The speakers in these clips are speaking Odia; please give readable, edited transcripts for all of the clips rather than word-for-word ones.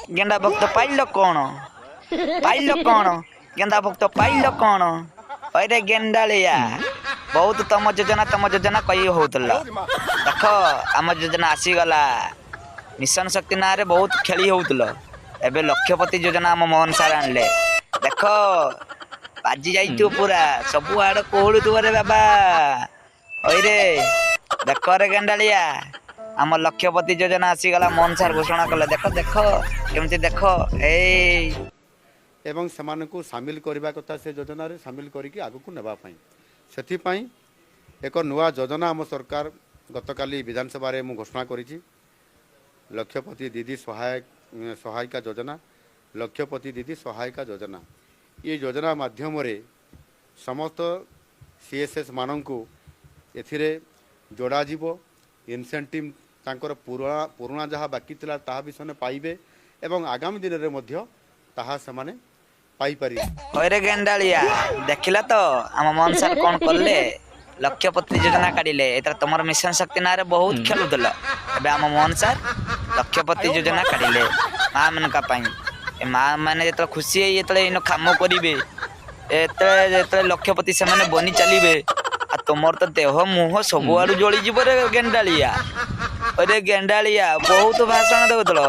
ଗେଣ୍ଡା ଭକ୍ତ, ପାଇଲ କ'ଣ? ପାଇଲ କ'ଣ ଗେଣ୍ଡା ଭକ୍ତ, ପାଇଲ କ'ଣ? ଅରେ ଗେଣ୍ଡାଳିଆ, ବହୁତ ତମ ଯୋଜନା ତମ ଯୋଜନା କହି ହଉଥିଲ। ଦେଖ, ଆମ ଯୋଜନା ଆସିଗଲା। ମିଶନ ଶକ୍ତି ନାଁରେ ବହୁତ ଖେଳି ହଉଥିଲ। ଏବେ ଲକ୍ଷପତି ଯୋଜନା ଆମ ମୋହନ ସାର୍ ଆଣିଲେ। ଦେଖ, ବାଜି ଯାଇଥିବ ପୁରା, ସବୁ ଆଡ କୋହଳୁଥିବ ରେ ବାବା। ଅଇରେ ଦେଖ ରେ ଗେଣ୍ଡାଳିଆ, ଆମ ଲକ୍ଷପତି ଯୋଜନା ଆସିଗଲା। ମୋହନ ସାର୍ ଘୋଷଣା କଲେ। ଦେଖ ଦେଖ, କେମିତି ଦେଖ ଏଇ। ଏବଂ ସେମାନଙ୍କୁ ସାମିଲ କରିବା କଥା, ସେ ଯୋଜନାରେ ସାମିଲ କରିକି ଆଗକୁ ନେବା ପାଇଁ, ସେଥିପାଇଁ ଏକ ନୂଆ ଯୋଜନା ଆମ ସରକାର ଗତକାଲି ବିଧାନସଭାରେ ମୁଁ ଘୋଷଣା କରିଛି, ଲକ୍ଷପତି ଦିଦି ସହାୟିକା ଯୋଜନା। ଲକ୍ଷପତି ଦିଦି ସହାୟିକା ଯୋଜନା, ଏ ଯୋଜନା ମାଧ୍ୟମରେ ସମସ୍ତ ସିଏସ୍ଏସ୍ ମାନଙ୍କୁ ଏଥିରେ ଯୋଡ଼ାଯିବ। ଇନସେଣ୍ଟିଭ୍ ତାଙ୍କର ପୁରୁଣା ପୁରୁଣା ଯାହା ବାକି ଥିଲା, ତାହା ବି ସେମାନେ ପାଇବେ ଏବଂ ଆଗାମୀ ଦିନରେ ମଧ୍ୟ ତାହା ସେମାନେ ପାଇପାରିବେ। ହଇରେ ଗେଣ୍ଡାଳିଆ, ଦେଖିଲା ତ ଆମ ମୋହନ ସାର୍ କଣ କଲେ? ଲକ୍ଷପତି ଯୋଜନା କାଢିଲେ। ଏଥର ତମର ମିଶନ ଶକ୍ତି ନାଁରେ ବହୁତ ଖେଳୁଥିଲ। ଏବେ ଆମ ମୋହନ ସାର୍ ଲକ୍ଷପତି ଯୋଜନା କାଢିଲେ ମା ମାନଙ୍କ ପାଇଁ। ଏ ମା ମାନେ ଯେତେବେଳେ ଖୁସି ହେଇ ଯେତେବେଳେ ଏଇନ କାମ କରିବେ, ଏତେବେଳେ ଯେତେବେଳେ ଲକ୍ଷପତି ସେମାନେ ବନି ଚାଲିବେ, ଆଉ ତମର ତ ଦେହ ମୁହଁ ସବୁଆଡୁ ଜଳିଯିବ ରେ ଗେଣ୍ଡାଳିଆ। ଅରେ ଗେଣ୍ଡାଳିଆ, ବହୁତ ଭାଷଣ ଦଉଥିଲ,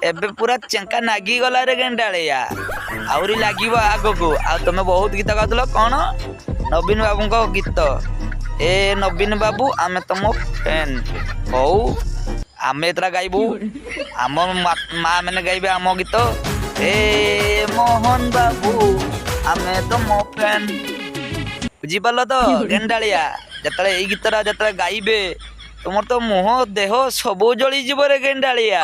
ଏବେ ପୁରା ଚେଙ୍କା ନାଗିଗଲା ରେ ଗେଣ୍ଡାଳିଆ, ଆହୁରି ଲାଗିବ ଆଗକୁ। ଆଉ ତମେ ବହୁତ ଗୀତ ଗାଉଥିଲ କଣ ନବୀନ ବାବୁଙ୍କ ଗୀତ, ଏ ନବୀନ ବାବୁ ଆମେ ତମ ଫ୍ୟାନ୍। ହଉ, ଆମେ ଏଥର ଗାଇବୁ, ଆମ ମା ମାନେ ଗାଇବେ ଆମ ଗୀତ, ଏ ମୋହନ ବାବୁ ଆମେ ତମ ଫ୍ୟାନ୍। ବୁଝିପାରିଲ ତ ଗେଣ୍ଡାଳିଆ? ଯେତେବେଳେ ଏଇ ଗୀତଟା ଯେତେବେଳେ ଗାଇବେ, ତୁମର ତ ମୁହଁ ଦେହ ସବୁ ଜଳିଯିବ ରେ ଗେଣ୍ଡାଳିଆ,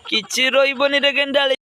କିଛି ରହିବନି ରେ ଗେଣ୍ଡାଳିଆ।